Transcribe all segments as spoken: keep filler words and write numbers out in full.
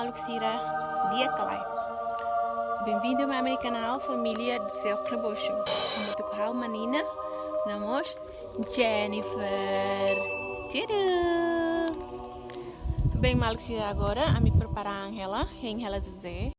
Maluk sira, di'ak ka lae? Bem-vindo mai ha'u-nia kanál Família do Seu Rebocho. Hamutuk ho ha'u Manina, no mós Jennifer. Tchau! Bem, maluk sira, agora ami prepara an hela, hein hela José.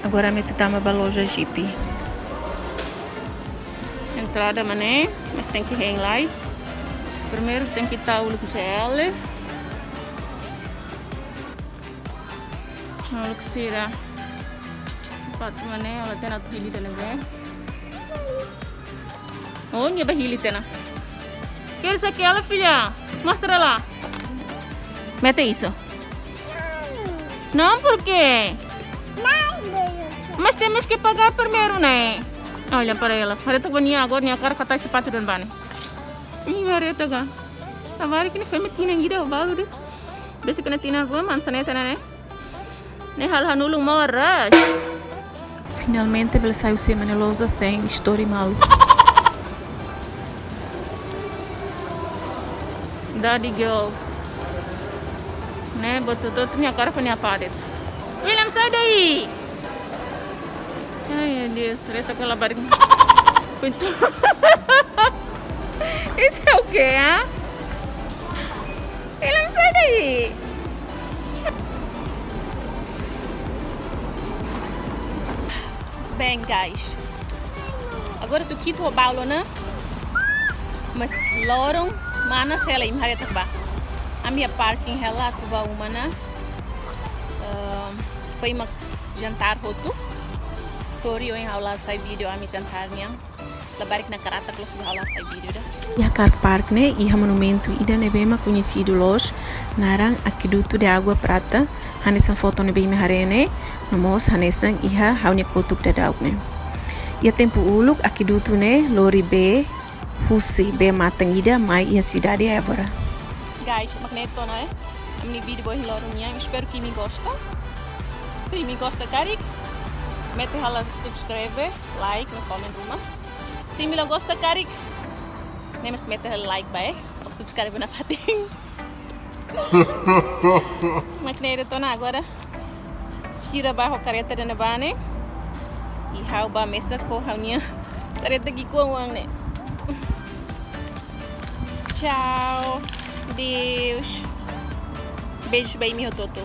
Agora ami atu tama ba loja Jeep. Entrada mak ne'e, mas tenke hein lai. Primeiru tenke tau uluk G L. Maluk sira. Sapatu mak ne'e, ha'u la hatene atu hili ida-ne'ebé. Oh, nia bá hili tiha ona. Queres aquela, filha? Mostra lá. Mete isso. Não, por quê? Mas temos que pagar primeiro, né? Olha para ela. Haree took ba nia agora, nia hakarak katak sapatu dehan bá ne'e. Ih, haree took ka. Agora que não foi muito ninguém deu barulho. Besik ne'e tinan rua, mansá ne'e tiha ona ne'e. Ne'e halo ha'u-nia ulun moras. Finalmente bele sai husi ema nia loja sein istori malu. Daddy girl. Ne'e, buat hotu-hotu nia hakarak fó nia apá de'it. William, sai daí! Ai, Deus, reta pela barriga. Pintu. Isso é o quê, ah? Ele não sai daí. Bem, guys. Agora atu ki'ik ho balu ona. Mas loron, mana sela imi haree took ba. Ami iha parking hela atu bá uma ona. Ah, foin mak jantar hotu. Sorry, ohin ha'u la hasai vídeo ami jantar nian. Labarik ne'e karik loos ba ha'u la hasai vídeo ida. Iha car park ne'e, iha monumentu ida ne'ebé mak koñesidu loos, naran Aqueduto de Água Prata, hanesan foto ne'ebé imi haree ne'e, no mós hanesan iha ha'u-nia kotuk daudauk ne'e. Iha tempu uluk Aqueduto ne'e lori bee husi bee-matan ida mai iha sidade Évora. Guys, mak ne'e de'it ona, eh. Ami-nia vídeo ba ohin loron nian, espero que imi gosta. Se imi gosta karik, mete hela subscribe, like, no comment ruma. Se imi la gosta karik, ne'e mós mete hela like ba, eh. Ou subscribe nafatin. Mak ne'e de'it ona, agora sira bá ho kareta ida ne'ebá ne'e. I ha'u bá mesak ho ha'u-nia kareta ki'ikoan oan ne'e. Tchau. Adeus. Beijos ba imi hotu-hotu.